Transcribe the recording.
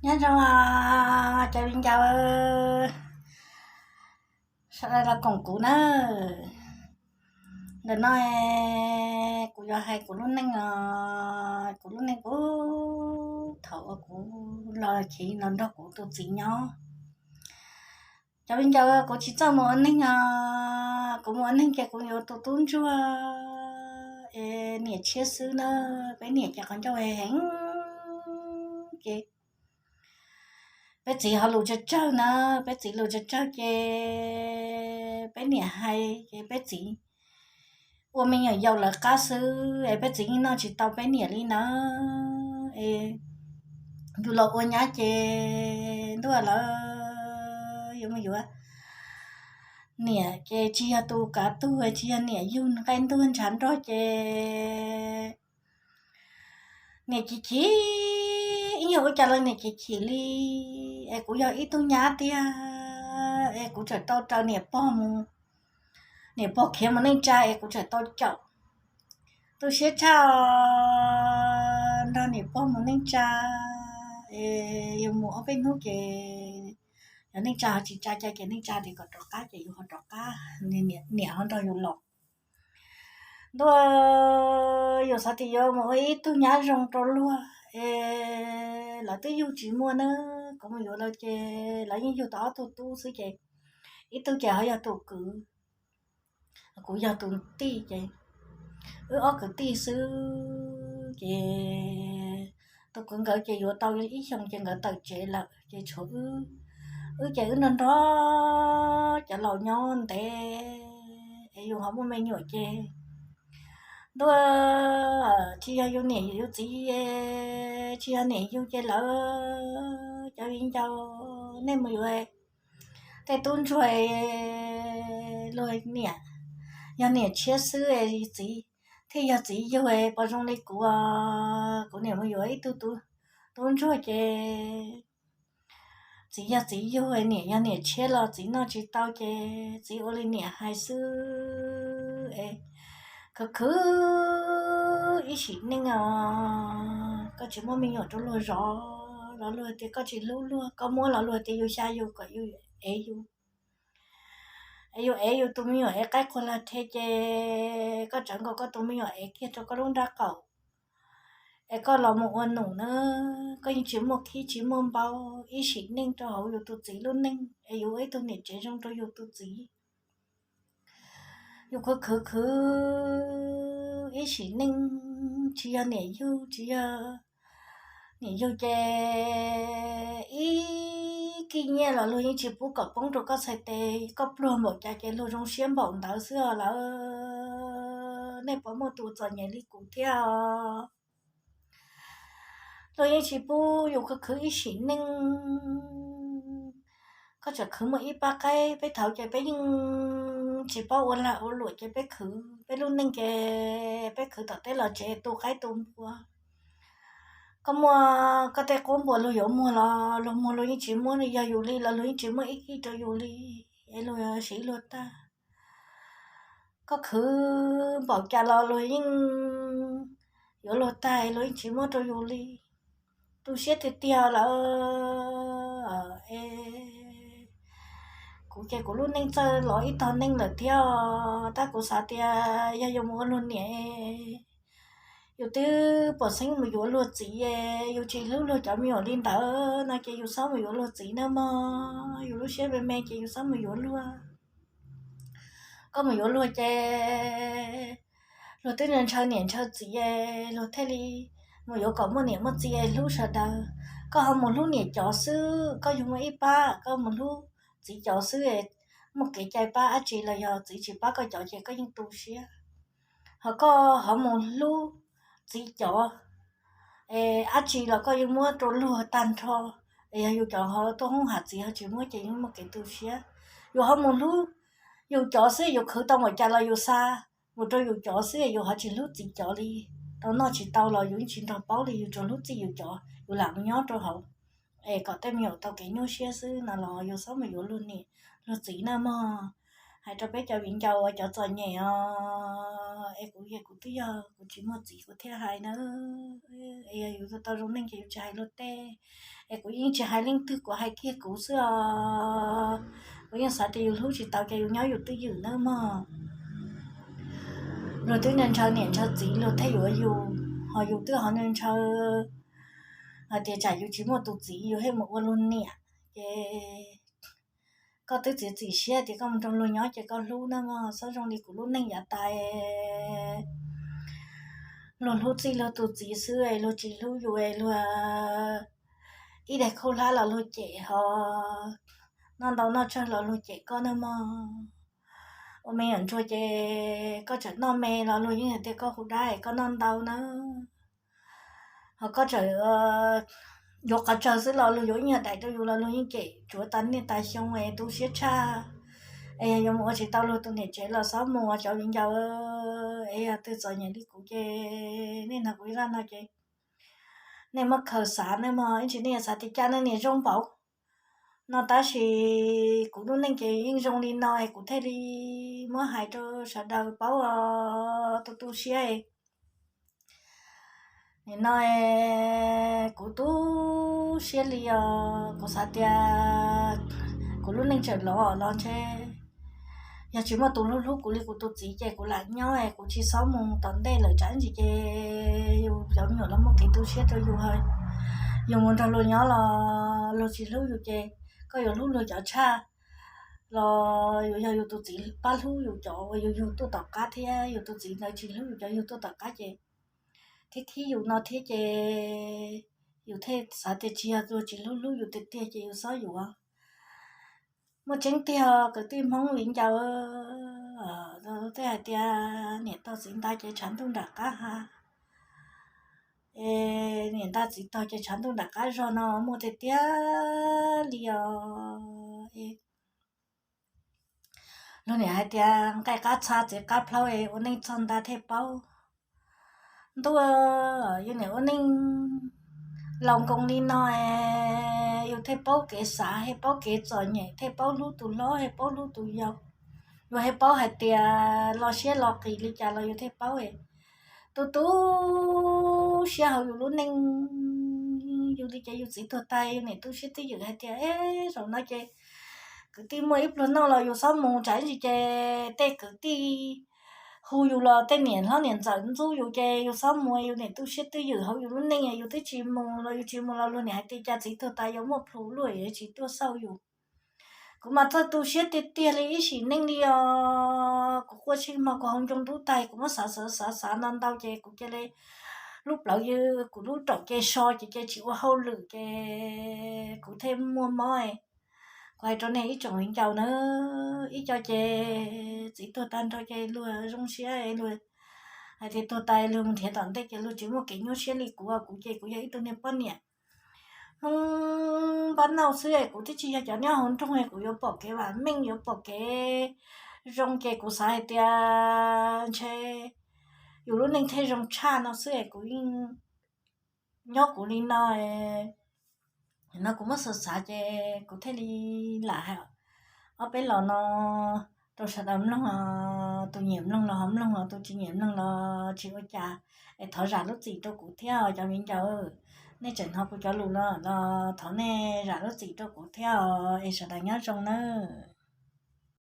Nyob zoo os cov viv ncaus, sawv daws los koom kuv nawb. Ntawm no kuv yuav hais kuv lub neej os, kuv lub neej puag thaum uas kuv los chiv los nrog kuv tus txiv nyob. Cov viv ncaus, kuv tsis txawj mus ua neeg os, kuv mus ua neeg ces kuv yuav tus tub ntsuag es niam tshiab xwb na. Peb niam ces qhov ncauj heev ces peb txiv ho lus tsawg tsawg na, peb txiv lus tsawg tsawg ces peb niam hais ces peb txiv ua me nyuam yaus lawv qab xwb es peb txiv yeej noj tsis tau peb niam li na. Es yus los ua nyab ces ntuj, lawv yuav mus yuav niam ces tsis yog tus kav tug, tsis yog niam yug nqaij ntuag ntshav nrog ces niam chim chim, ib nyuag ua cas los niam chim chim li. Es kuv yog ib tug nyab tiag es kuv tseem tau raws niam pog mus, niam pog khiav mus neej tsa es kuv tseem tau caum. Tu siab tshaj os, nrog niam pog mus neej tsa es yus mus ob peb hnub ces yog neej tsa ho tsis tsa cai ces neej tsa tias kom rov qab ces yus ho rov qab, niam ho nrog yus los. Ntuj, yus xav tias yuav mus ua ib tug nyab zoo rau luag es lawv twb yug tsis muaj na. Kuv mus yuav lawv ces lawv yeej yug tau ob tug tub xwb ces ib tug ces ho yog tus kwv, kuv yog tus tij ces wb ob kwv tij xwb ces tus kwv nkawd ces yuav tau ib xyoos ces nkawd tawm tsev lawm ces tshuav wb. Wb ces wb nrog nrog cov laus nyob ntev es yus ho muaj me nyuam ces ntuj, tsis yog yus niam yus txiv, tsis yog niam yug ces lawv, cov viv ncaus, nej mus yuav tej tub ntsuag luag niam, yog niam tshiab xwb txiv thiaj yog txiv yug. Pom zoo li kuv, kuv niam mus yuav ib tug tub ntsuag ces txiv yog txiv yug, niam yog niam tshiab los txiv noj tsis tau ces txiv ua li niam hais xwb es khwv khwv ib sim neej os, koj tsis muab me nyuam rau luag zov los luag tias koj tsis hlub luag, koj muab los luag tias yus xya yus kom yus ev yus, es yus ev yus tus me nyuam es qaib qua lag rhe ces koj tsawv nkaus koj tus me nyuam ev kiag rau koj lub nrab qaum es koj los mus ua num na, koj yeej tsis muaj khib tsis muaj npau ib sim neej rau hauv yus tus txiv lub neej es yus ua ib tug niam tsev zoo rau yus tus txiv. Yus khwv khwv khwv ib sim neej, tsis yog niam yug, tsis yog niam yug ces ib kib nyiaj los luag yeej tsis pub kom poob rau koj txhais tes, koj pluag npaum cas ces luag zoo siab npaum ntawd xwb os lawv. Nej puas muaj tus txom nyem li kuv thiab os? Luag yeej tsis pub yus khwv khwv ib sim neej. Koj tseem khwv muaj ib pab qaib, peb thaud ces peb yeej tsis paub ua lag ua luam ces peb khwv, peb lub neej ces peb khwv tom teb los tsev tu qaib tu npua. Koj muaj koj tej qub npua luag yuav muag los luag muag, luag yeej tsis muab, yog yus li los luag yeej tsis muab ib kib rau yus li, es luag siv luag tag. Koj khwv npaum cas los luag yeej yuav luag tag, luag yeej tsis muab rau yus li. Tu siab tiag tiag lawm. Kuv ces kuv lub neej txawj los ib tog neej lawm thiab, tab kuv xav tias yog yus mus ua luag niam, yus twb pom xeeb mus yuav luag txiv, yus tsis hlub luag cov me nyuam li ntawd no ces yus txhob mus yuav luag txiv nawb mog. Yus lub siab me me ces yus txhob mus yuav luag. Koj mus yuav luag ces luag twb ntshaw niam ntshaw txiv, luag thiaj li mus yuav kom muaj niam muaj txiv hlub sawv daws. Koj ho mus hlub niam cov xwb, koj yug muaj ib pab, koj mus hlub txiv cov xwb, muaj kev cai pab dab tsi los yog txiv tsis pab koj cov ces koj yeej tu siab. Ho koj ho mus hlub txiv cov, dab tsi los koj yeej muab rau luag tag nrho. Es yog yus cov ho tuaj hoob ham txiv ho tsis muab ces yeej muaj kev tu siab. Yus ho mus hlub yus cov xwb, yus khwv tau npaum cas los yus xa mus rau yus cov xwb, yus ho tsis hlub txiv cov li. Tau noj tsis tau los yus yeej tsis nrog paub li, yus tsuas hlub txij yus cov, yus lam mus nyob rau hauv es kom tej me nyuam tau kev nyuaj siab xwb no los yus txhob mus yuav luag niam luag txiv nawb mog. Hais rau peb cov viv ncaus uas cov txom nyem os. Es kuv, kuv twb yog kuv tsis muaj txiv kuv thiaj hais na. Es yog yus tau zoo neej ces yus tsis hais luag tej. Es kuv yeej tsis hais leej twg, kuv hais kiag kuv xwb os. Kuv yeej xav tias yus hlub tsis tau ces yus nyob yus twj ywm nawb mog. Luag twb ntshaw niam ntshaw txiv luag thiaj yuav yus, ho yus twb ho ntshaw hais tias tsam yus tsis muaj tus txiv yus thiaj mus ua luag niam. Ces koj twb txiav txim siab tias koj mus nrog luag nyob ces koj hlub nawb mog, txhob zoo li kuv lub neej yav tas. Luag hlub txij luag tus txiv xwb es luag tsis hlub yus es luag ib daig khaub hlab los luag cem, ho noj ntau noj tsawg los luag cem koj nawb mog. Ua me nyuam ntsuag ces koj tseem noj me los luag yeej hais tias koj hu dab es koj noj ntau nawb. Ho koj tseem yuav qhov tsawg xwb los luag yuav ib nyuag daim rau yus los luag yeej cem tsuav tas niaj tas xyoo es tu siab tshaj. Es yog yuav mus ua tsis tau luag tus niam tsev los xob mus os cov viv ncaus, es yog twg txom nyem li kuv ces nej nrog kuv ib zaj no ces nej muab khaws xav nawb mog, ib ntsis nej yuav xav tias cas nej niam zoo npaum no, tab sis kuv lub neej ces yeej zoo li no es kuv thiaj li muab hais rau sawv daws paub tu tu siab. Nim no kuv tu siab li os, kuv xav tias kuv lub neej tseem lov los ntshe yog tsis muaj tus hlub hlub kuv li kuv tus txiv ces kuv lam nyob es kuv tsis xob mus tom ntej lawm, tsam ib ntsis ces yus cov me nyuam los muaj kev tu siab rau yus, yus mus nrog luag nyob los luag tsis hlub yus ces koj yuav hlub luag cov tshaj los yus yog yus tus txiv pab hlub yus cov uas yus yug tuaj tom qab thiab yus tus txiv ntawd tsis hlub yus cov yug tuaj tom qab ces thiab khib yus no thiab ces yus thiaj xav tias tsis yog luag tsis hlub hlub yus tiag tiag ces yus xob yuav. Muaj tseeb tiag kwv tij Hmoob viv ncaus, tej hais tias niam tog txiv nta ces tshav ntuj nram qab ha, es niam nta txiv tog ces tshav ntuj nram qab zog no muaj tiag tiag li os. Luag niam hais tias nqaij qab txha txiv qab plhaub es ua neej txog nta thiaj paub. Ntuj, yus niam ua neej laus nkoos li no es yus thiaj paub kev xav, thiaj paub kev txom nyem, thiaj paub hlub tus hlob, thiaj paub hlub tus yau. Yus thiaj paub hais tias los siab los qis li cas los yus thiaj paub. Tu tu siab hauv yus lub neej, yus li ces yus txiv tuag tas yus niam tu siab twj ywm hais tias es zaum no ces kwv tij muaj ib pluag noj los yus xob mus, tsam ib ntsis ces tej kwv tij hu yus los tej niam hlob niam ntxawm ntxub yus ces yus xob mus, yus niam tu siab twj ywm hauv yus lub neej, yus twb tsis mus los yus tsis mus los luag niam hais tias cas txiv tuag tas yuav muaj plhus luaj yuav tsis tuaj xauj yus. Kuv mas txawj tu siab tiag tiag li ib sim neej li os. Kuv quaj tsheej hmo kuv hauv ncoo ntub tag kuv muab xav xav xav xav ntau ntau ces kuv cia li lub plawv, kuv lub raum cia so ces cia tsis ua hauj lwm ces kuv thiaj muaj mob. Kuv hais rau nej ib tsoom viv ncaus na, ib co ces txiv tuag tag nrho ces luag zoo siab, luag hais tias tuag tas luag mus nrhiav tom ntej ces luag tsis muaj kev nyuaj siab li kuv, kuv ces kuv yog ib tug niag poj niam Hmoob npab nauj xwb es kuv twb tsis yog cov nyob hauv nroog, kuv yuav pom kev vam meej yuav pom kev zoo ces kuv xav hais tias ntshe yus lub neej thiaj zoo tshaj no xwb es kuv yeej nyob kuv li no. No kuv muab xav xav ces kuv thiaj li lam hais ob peb los no rau sawv daws mloog, tus nyiam mloog los ho mloog, tus tsis nyiam mloog los tsis ua cas. Es thov zam lub txim rau kuv thiab cov viv ncaus, nej tseem hnov kuv cov lus no los thov nej zam lub txim rau kuv thiab os, es sawv daws nyob zoo nawb.